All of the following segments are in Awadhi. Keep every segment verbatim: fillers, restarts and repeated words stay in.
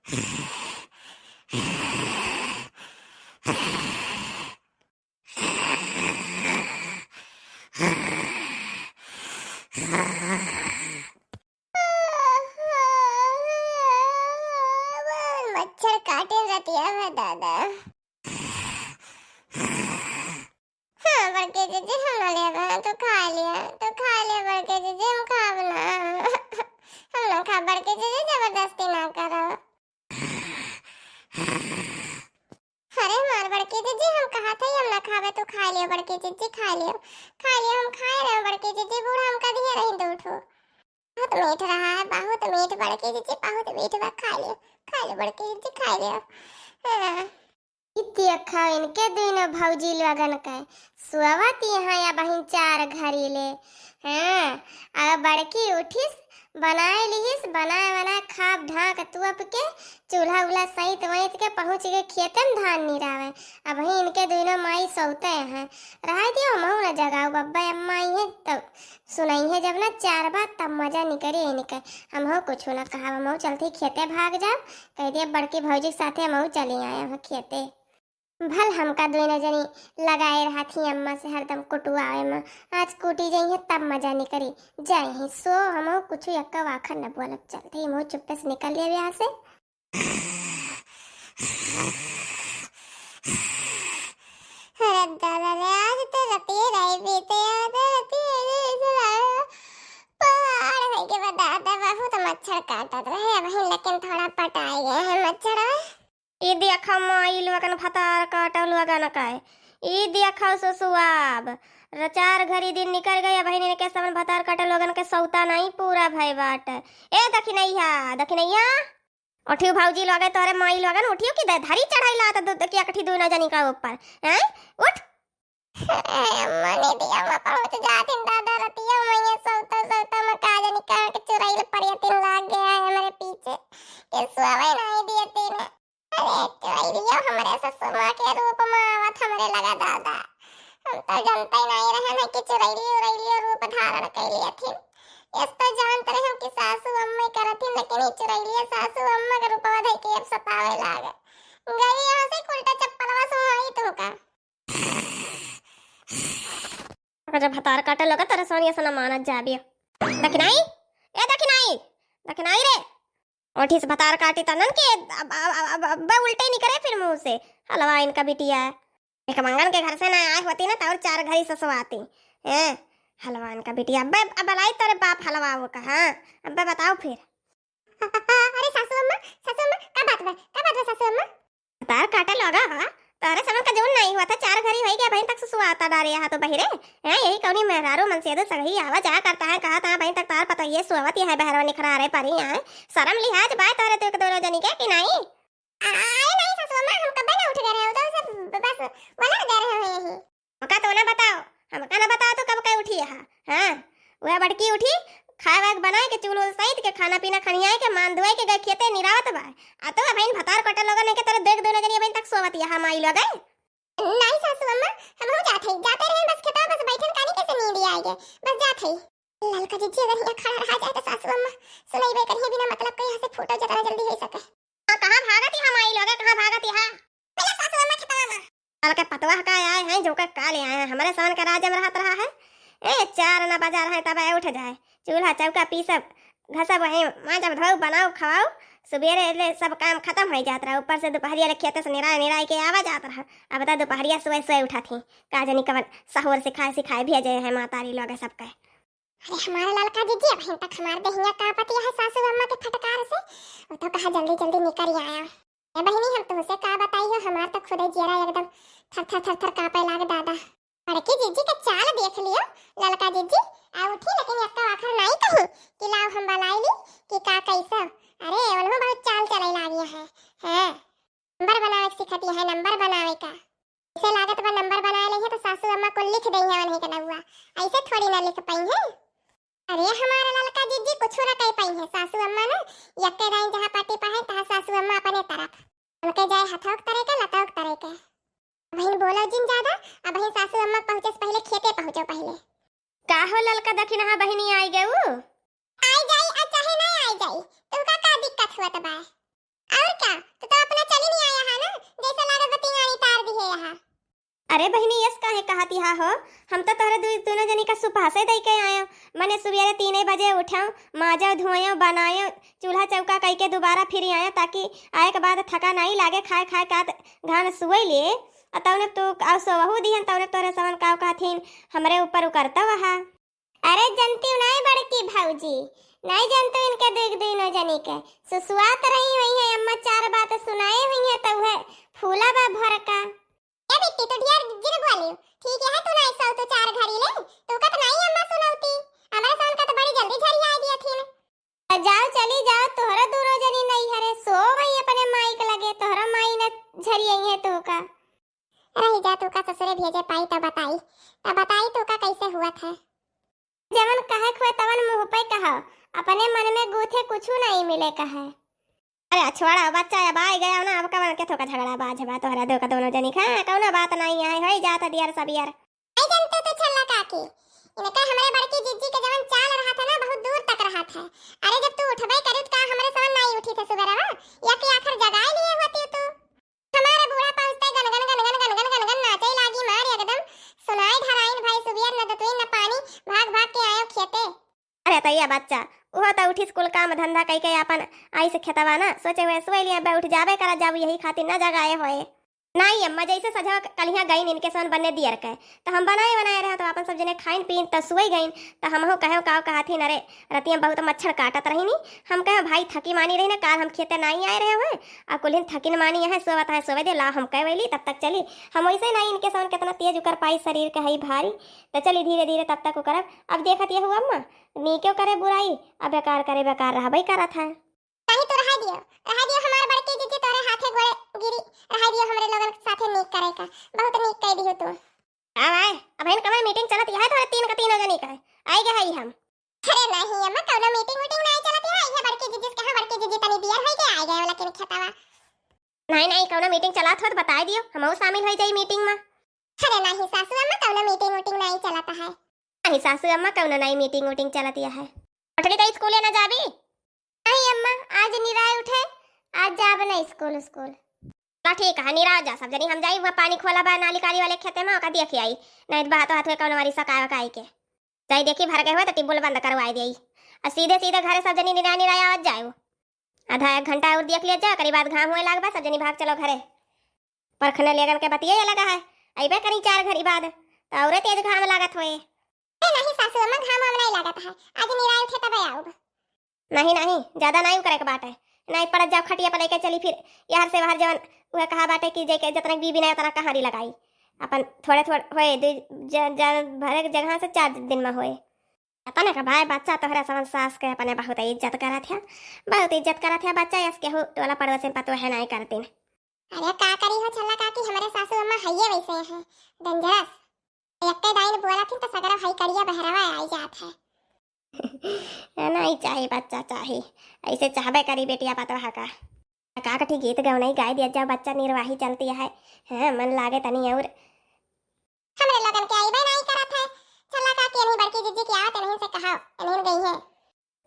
मच्छर काटे रतिया में दादा। हाँ, बड़की जीजी, हम ना लेबे, तू खा लिया, तू खा लिया बड़की जीजी, हम खाब ना। हम ना खाब बड़की जीजी, जबरदस्ती ना करो। अरे हमार बड़की जीजी, हम कहा थे हम ना खाबे, तू खा लियो बड़की जीजी, खा लियो, खा लियो, हम खाए रहे बड़की जीजी, बूढ़ा हमका दिए रही दो ठो। बहुत मीठ रहा है, बहुत मीठ बड़की जीजी, बहुत मीठ बा, खा लियो, खा लियो बड़की जीजी, खा लियो। हाँ। ई देखा इनके दुनो भौजी लोगन के सोवत यहाँ अबहिन चार घरी ले। हाँ, अब बड़की उठिस, बनाए लिहिस, बनाए बनाए खाब ढाक तोप के, चूल्हा उल्हा सैत वैत के पहुँच गए खेते में धान निरावे। अबहिन इनके दुनो माई सोवते हैं। रहे दियो, हमहू न जगाऊ, बब्बे अम्मा आई हैं तब सुनइहे जब ना चार बात, तब मजा निकरी इनके। हमहू कुछ ना कहब, हमहू चलती खेते भाग जाब, कह दिया बड़की भौजी के साथे हमहू चली आए हैं खेते। भल हमका दुइनो जनी लगाए रहत ही अम्मा से हरदम कुटुआवे में, आज कूटी जइहे तब मजा निकरी। जाए ही सो, हमहू कुछ यक्का वाखर न बोलब, चलते ही मुँह चुप्पे से निकल जाबे यहाँ से। अरे दादा रे, आज तो रतिये रही बीते, आज तो रतिये रही बीते, पहाड़ है के बता, बहुत मच्छर काटत रहे, अबहिन लेकिन थोड़ा पटाई गए हैं मच्छर। ई देखा माई लोगन भतार काटल लोगन का। ई देखा ससुआब। र-, चार घरी दिन निकल गए, अबहिन इनके समन भतार काटल लोगन के सौता नहीं पूरा भय बाटे। ए दखिनैया, दखिनैया। उठियो भौजी लोगे, तोहरे माई लोगन उठियो कि दे धरी चढ़ाई लात दु-, दु-, कि एकठी दुनो जनी का ऊपर। हैं? उठ। अरे अम्मा, नींदिया में पहुँच जातिन दादा, रतिया में ये सौता सौता में का जानी कहाँ के चुड़ैल परियतिन लाग गया है हमरे पीछे, के सोवे नहीं दियतिन। अरे चुड़ैलियो हमरे ससुमा के रूप में आवत हमरे लगा दादा। हम तो जानते नहीं रहन है कि चुड़ैली उड़ैलियो रूप धारण कैलियथिन। यस तो जानत रहे हम कि सासू अम्मा करथिन, लेकिन ई चुड़ैलिया सासू अम्मा के रूपवा धइ के अब सतावे लागे। गई यहाँ से उल्टा चप्पलवा सुनाई तुमका। अगर जब भतार काटे लोग तोरे सोनिया से न मानत जाबे। दखिनाई, ए दखिनाई, दखिनाई रे। ओठी से भतार काटी तनन के अब, अब, अब, अब, अब उल्टे निकरे फिर मुँह से। हलवा इनका बिटिया। एक मंगन के घर से ना आए होती ना तो और चार घरी ससुआती। हैं? हलवा इनका बिटिया। अब्बे, अब बलाई तोरे बाप हलवा वो का, हाँ? अब्बे बताओ फिर। अरे सासू अम्मा, सासू अम्मा, का बात बा? का बात बा सासू अम्मा? भतार काटे लगा हा, तोहरे समन का जौन नहीं हुआ था, चार घरी होई गया, अबहिन तक सुसुआता डारे यहाँ तो बहिरे। हैं, यही कौनी मेहरारू मन से यदि सगही आवा जाया करता है, कहा था अबहिन तक तार पता ये सोवत ये है बहरवा निखरा रे परी यहाँ। शर्म लिहाज बाय तोहरे तो एक दोनों जनी के कि नहीं? आ-, अरे नहीं सासू अम्मा, हम कब्बे ना उठ गए रहे, उधर से ब-, बस वलर गए रहे हैं यहीं। हमका तो ना बताओ, हमका ना बताओ तो कब के उठी है? हाँ, वह बड़की उठी, खाए वाए के बनाए के, चूल उल सैत के, खाना पीना खनियाए के, मान धुआए के गए खेते निरावत बा। आ तो अबहिन भतार कटल लोगन के तरह देख दोनों जनी अबहिन तक सोवत यहाँ माई लोग। नहीं सासू अम्मा, हम हो जात हई, जाते रहे बस खेतवा, बस बैठन कानी कैसे नींद आई गए, बस जात हई। ललका जीजी अगर यहाँ खड़ा रहा जाए तो सासू अम्मा सुनैबे करिए बिना मतलब के यहाँ से फूटो जितना जल्दी हो सके। हाँ, कहाँ भागत यहाँ माई लोग, कहाँ भागत यहाँ? मेरा सासू अम्मा खेतवा में। साल के पतवा का आए हैं, जो का काले आए हैं, हमारे सावन के राज में रहत रहा है। ए, चार ना बजा रहे तब आए उठ जाए, चूल्हा चौका पीसब, घसब, वहीं मांजब, धोऊ, बनाऊ, खवाऊ, सुबेरे ले सब काम खत्म हो जात रहा, ऊपर से दोपहरिया ले खेते से निराय निराय के आवा जात रहा। अब बता दोपहरिया सोए सोए उठा थी, का जानी कवन सहूर सिखाए सिखाए भेजे हैं मातारी लोग सबके। अरे हमार ललका जीजी, अबहिन तक हमार देहिया कांपत है सासू अम्मा के फटकार से। वो तो कहा जल्दी जल्दी निकल आया। ए बहिनी, हम तुमसे का बताई हो, हमार तो खुदे जियरा एकदम थर थर थर थर कांपे लागे दादा। बड़की जीजी के चाल देख लियो ललका जीजी, आ उठी लेकिन एक्का आखर नाई कही कि लाओ हम बलाई ली कि का कैसा। अरे उन्हों बहुत चाल चले लागी है। हाँ। नंबर बनावे के सिखत है, नंबर बनावे का। ऐसे लागत बा नंबर बनाए लइहे तो सासू अम्मा को लिख दई है उन्हीं के नौआ। ऐसे थोड़ी ना लिख पाई है। अरे हमारे ललका जीजी कुछ ना कह पाई है सासू अम्मा ना। यक्के दाई जहाँ पाटी पढ़ाई तहाँ सासू अम्मा अपने तरफ। उनके जाए हथौक तरे के लतौक तरे के। बहन बोलो जिन ज्यादा, अब बहन सासू अम्मा पहुँचे से पहले खेते पहुँचो पहले। का हो ललका दखिनहा बहिनी आई गऊ? आई जाई आ चाहे नहीं आई जाई, तुमका का दिक्कत हुआ बा? और का? तू तो अपना चली नहीं आया है ना, जैसे लागत बा तिंगानी तार दिहे यहाँ। अरे बहिनी, यस काहे कहत हा हो? हम तो तोहरे दु-, दुनो जनी का सुपहसे दई के आयो। मने सुबेरे तीने बजे उठो, माजो धोयो, बनायो, चूल्हा चौका कई के दोबारा फिर आयो, ताकि आए के बाद थका नाई लागे, खाए खाए का त घाम सुई लिए। आ तौने तू आउ सोवहू दिहन, तौने तोहरे सवन काव कहथिन, हमरे ऊपर उकरतव हा। अरे जनती नाई बड़की भौजी, नाई जनतू इनके दुई दुइनो जनी के। सुसुआत रही हुई है अम्मा, चार बात सुनाए हुई है तो वह फूला बा भर का। ए बिट्टी, तू ढेर जिन बोलियो। ठीक है, तू नाई सौ तो चार घड़ी ले, तू का तो नाई अम्मा सुनौती। हमारे सन का तो बड़ी जल्दी झरिया दिया थी। तो जाओ, चली जाओ, तोहरा दूनो जनी नहीं हरे, सो वही अपने माई के लगे, तोहरा माई न झरियई है तू का। रही जा, तू का ससुरे भेजे पाई त बताई, त बताई तू का कैसे हुआ था। जवन कहे खुए तवन मुँह पे कहो, अपने मन में गूथे कुछू नहीं मिले कहे। अरे छोड़ा बच्चा, अब आइ गया ना, अब कवन के थोका झगड़ा बाज बा तोहरा दो का दोनों जनी का, कौनो बात नहीं है, होई जात दियर सब यार। आई जनते तो छल्ला काकी, इनका हमरे बड़की जिज्जी के जवन चाल रहा था ना, बहुत दूर तक रहा था। अरे जब तू उठबे करी त का हमरे सवन नहीं उठी थे सुबह रहा, या कि आखिर जगाए लिए होती तू। हमारे बूढ़ा पहुँचते गनगन गनगन गनगन गनगन नाचे लागी मार एकदम। सुनाई धराइन भाई सुबियर न दतुइन न पानी, भाग भाग के आयो खेते। अरे तैया बच्चा, उहो त उठिस कुल काम धंधा कई के आपन आई से खेतवा ना, सोचे हुए सुबह लिया बे उठ जाबे करा जाऊ, यही खातिर ना जगाए होए। नाई अम्मा, जैसे सजवा क-, कलिया गईन इनके सन बने दियर के, त हम बनाए बनाए रहे, त आपन सब जने खाइन पीन, त सुई गईन, त हमहू कहे काव कहथिन, अरे, रतिया बहुत मच्छर काटत रही नी, हम कहे, भाई, थकी मानी रही ना, काल हम खेते नाई आए रहे हुए, आ कुलिन थकिन मानी है, सोवत है, सोवे दे, ला, हम कहे वैली, तब तक चली। हम वैसे नाई इनके सन कितना तेज उकर पाई, शरीर के हई भारी, त चली धीरे धीरे तब तक उकरब। अब देखत ये हुआ अम्मा, नीके करे बुराई, अब बेकार करे बेकार रहबई करत है। नहीं तो रहा दियो, रहा दियो, हमार बड़की जीजी तोरे हाथे गोड़े गिरी, रहा दियो, हमरे लोगन के साथे नीक करे का, बहुत नीक कह दियो तू। का भाई, अबहिन कमर मीटिंग चलत यह तोरे तीन का तीनों जनी का, आई गए हई हम। अरे नहीं अम्मा, कौनो मीटिंग वीटिंग नहीं चलत है, ये बड़की जीजी के, हाँ, बड़की जीजी तनी दियर होई के आई गए, लेकिन खेतवा। नहीं नहीं, कौनो मीटिंग चलत हो तो बताई दियो, हमहू शामिल होई जाई मीटिंग में। अरे नहीं सासू अम्मा, कौनो मीटिंग वीटिंग नहीं चलत है। नहीं सासू अम्मा, कौनो नहीं मीटिंग वीटिंग चलत यह है। पटली तो स्कूले ना जाबी? नहीं अम्मा, आज निराय उठे, आज जाब ना स्कूल, स्कूल। ला ठीक है, निराय जा सब जनी, हम जाई वहाँ पानी खोला बा नाली काली वाले खेते में, ओका देख आई, नहीं तो बात हाथ में कौन वाली सकाय वकाई के। जाई देखी भर गए हुए तो टिब्बुल बंद करवाई देई। और सीधे सीधे घरे सब जनी निराय निराय आवत जाए। आधा एक घंटा और देख लिया जा, करीब बाद घाम हुए लाग बा, सब जनी भाग चलो घरे। परखने लेगन के बतिये अलग है, अइबे करी चार घड़ी बाद, तो औरे तेज घाम लागत होए। ए, नहीं सासू अम्मा, घाम वाम नहीं लागत है, आज निराय उठे तबे आउब। नहीं, नहीं, ज्यादा नहीं करे के बाटे, नहीं पड़त जाओ खटिया पर लेके चली फिर, यार से बाहर जवन उहे कहा बाटे कि जेके जतना बीबी नहीं उतना कहारी लगाई, अपन थोड़े थोड़े होए, दू ज-, ज-, भरे के जगह से चार दिन में होए। पता नहीं का भाई बच्चा तोहरा समझ सास के अपने बहुत इज्जत करत है, बहुत इज्जत करत है बच्चा, यस केहू टोला पड़ोस में पतो है नहीं करतीन। अरे का करी हो छल्ला काकी, हमरे सासू अम्मा हइये वैसे हैं, डेंजरस। एक्के डाइन बोलत ही तो सगरो हई करिया बहरवा आई जात है। नहीं चाही बच्चा चाही, ऐसे चाहबे करी बेटिया पतोहा का। का कठी गीत गवनई गाय दिया जाओ, बच्चा निर्वाही चलती है, हैं, मन लागे तनी और। हमरे लोगन के आइबे नहीं करत है, छल्ला काकी इन्हीं बड़की जिज्जी के आवत इन्हीं से कहा, इन्हीं गई है।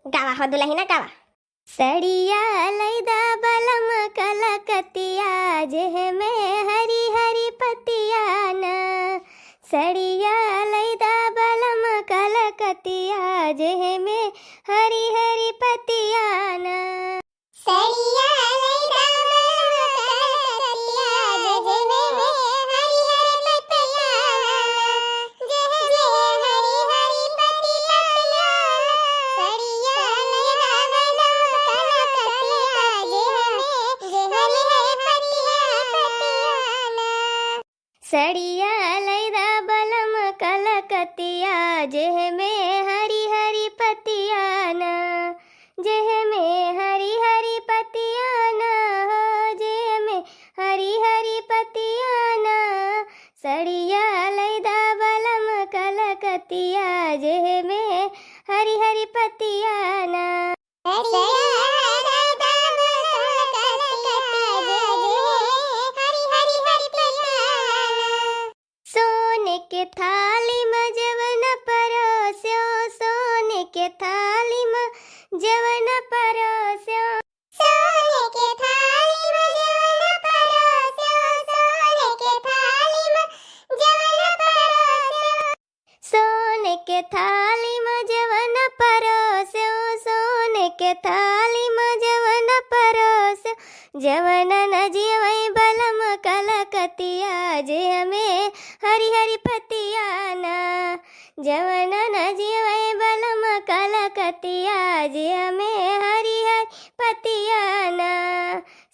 गावा हो दुलहिना गावा। सड़िया लैदा बलम कलकतिया, जेह में हरी हरी पतिया ना। सड़िया लैदा बलम कलकतिया, जेह में हरी हरी पतिया ना। सड़िया लैदा बलम कलकतिया, जेह में हरी हरी पतिया ना। सड़िया लैदा बलम कलकतिया, जेह में हरी हरी पतिया ना, जेह में हरी हरी पतिया ना हो, जेह में हरी हरी पतिया ना। सड़िया लैदा बलम कलकतिया, जेह में हरी हरी पतिया ना। सड़िया लैदा बलम कलकतिया, जेह में हरी हरी पतिया ना। जवन न जियवै बलम कलकतिया, जेह में हरी हरी पतिया ना। जवन न जियवै बलम कलकतिया, जेह में हरी हरी पतिया ना।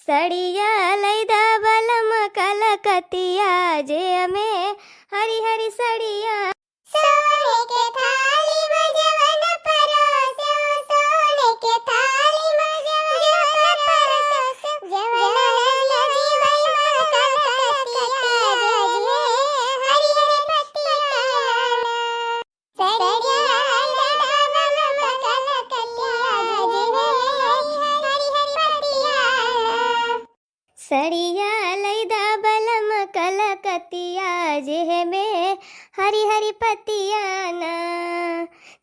सड़िया लैदा बलम कलकतिया, जेह में हरी हरी सड़िया। सोने के थाली में जवन परोसो, सोने के थाली में जवन परोसो, जवन ललकी माई माँ कलकतिया, जेह में हरी हरी पतिया ना। सड़िया लैदा बलम कलकतिया, जेह में हरी हरी पतिया ना। सड़िया लैदा बलम कलकतिया, जेह में हरी हरी पतिया ना।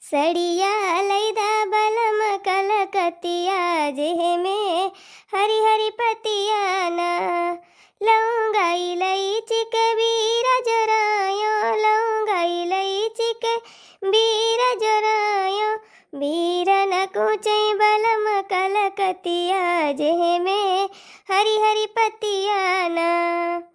सड़िया लैदा बलम कलकतिया, जेह में हरी हरी पतिया ना। लौंगा इलायची के बीरा जोरायो, लौंगा इलायची के बीरा जोरायो। बीरा न कुचै बलम कलकतिया, जेह में हरी हरी पतिया ना।